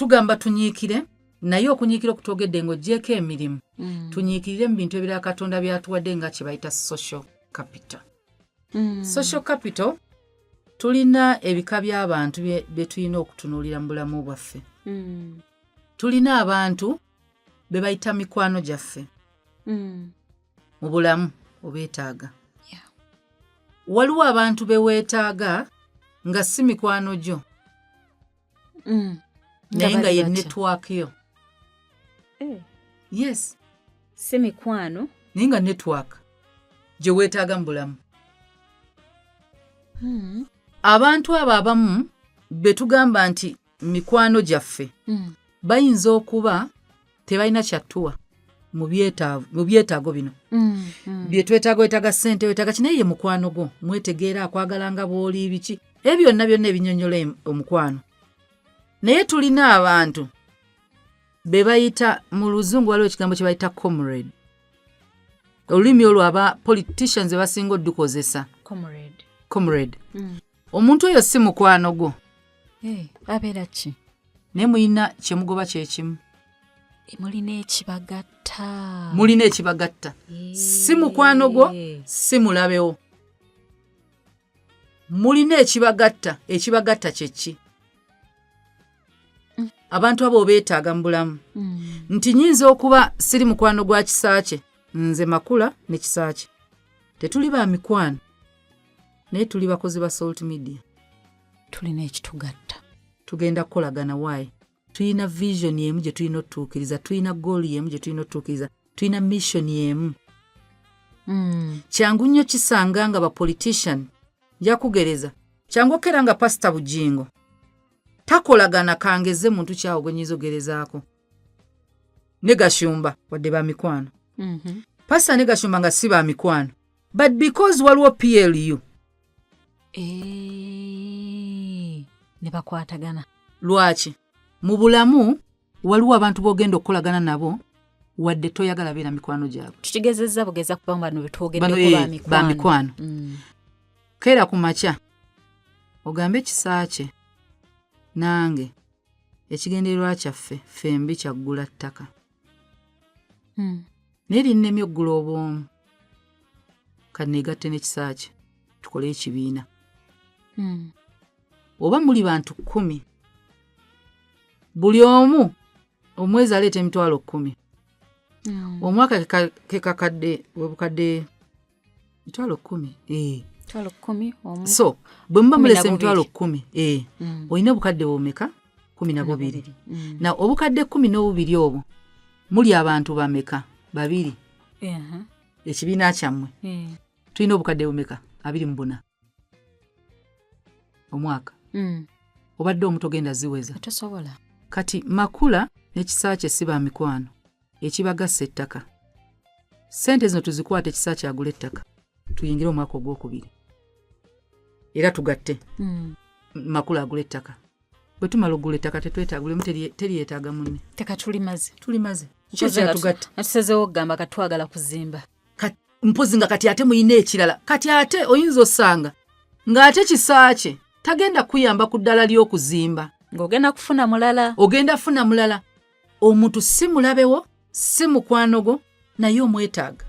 Tugamba tunyiikire, naye okunyiikira okutwogedde ng'oggyeeko emirimu, tunyiikirire mu bintu ebirala Katonda byatuwadde nga kye bayita social capital. Social capital, tulina ebika by'abantu bye tulina okutunuulira mu bulamu bwaffe. Tulina abantu be bayita mikwano gyaffe mu bulamu, obeetaaga. Waliwo abantu be weetaaga nga si mikwano gyo, naye nga bali ye batya? Network yo. Yes. Si mikwano. Naye nga network gye weetaaga mu bulamu. Abantu abo abamu be tugamba nti mikwano gyaffe bayinza okuba tebalina kyattuwa mu byetaago bino bye twetaaga. Wetaaga ssente, wetaaga ki, naye ye mukwano gwo, mwetegeera, akwagala nga bw'oli, biki ebyo byonna byonna ebinyonyola omukwano. Naye tulina abantu be bayita, mu Luzungu waliwo ekigambo kye bayita comrade. Olulimi olwo aba politicians be basinga oddukozesa. Comrade. Comrade. Omuntu oyo si mukwano gwo. Eh, abeera ki? Naye mulina kyemugoba kyekimu. Mulina ekibagatta. Mulina ekibagatta. Si mukwano gwo, si mulabewo, mulina ekibagatta. Ekibagatta kyeki? Abantu abo obeetaaga mu bulamu. Nti nyinza okuba siri mukwano gwa Kisaakye, nze Makula ne Kisaakye tetuli ba mikwano, naye tuli bakozi ba Salt Media. Tulina ekitugatta. Tugenda kukolagana. Waayi tulina vision emu gye tulina otutuukiriza, tulina goal emu gye tulina otutuukiriza, tulina mission emu. Kyangu nnyo kisanga nga bapolitician, nja kugereza, kyangu okera nga Pasita Bujingo takolagana, kangeze muntu kyawo gwe nyinza ogerezaako, ne Gashumba, wadde ba mikwano. Pasita ne Gashumba nga si ba mikwano, but because waliwo PLU, Eh, ne bakwatagana. Lwaki mu bulamu waliwo abantu b'ogenda okukolagana nabo wadde toyagala beera mikwano gyabwe? Tukigezezza bugeza kuba bano Bano, betwogeddeko ba ba mikwano. mikwano. Keera ku makya ogambe Kisaakye, nange ekigendererwa kyaffe ffembi kyaggula ttaka, naye linnemye oggula obwomu, kaneegatte ne Kisaakye tukole ekibiina. Oba muli bantu 10, buli omu omwezi aleeta 100,000, omwaka kekakadde webukadde 100,000, eh. 100,000 omu. So bwe muba Kumi na mulese bubiri. 100,000, eh, olina obukadde bumeka? 12. Na obukadde 12 obwo muli abantu bameka? Babiri. Ekibiina kyammwe tulina obukadde bumeka? 24 omwaka. Obadde omu togenda ziweza. Tosobola. Kati Makula n'Ekisaakye si ba mikwano, ekibagassa ettaka. Sente zino tuzikwate, Ekisaakye agula ettaka, tuyingire omwaka ogwokubiri era tugatte. Makula agula ettaka. Bwe tumala okugula ettaka, tetwetaaga, buli omu teryetaaga munne. Ttaka tulimaze. Tulimaze. Ki ekyatugatta? Atusazeewo okugamba katwagala kuzimba. Mpozi nga kati ate muyina ekirala. Kati ate oyinza osanga ng'ate Kisaakye tagenda kuyamba ku ddala ly'okuzimba. Ng'ogenda kufuna mulala. Ogenda funa mulala. Omuntu si mulabewo, si mukwano gwo, naye omwetaaga.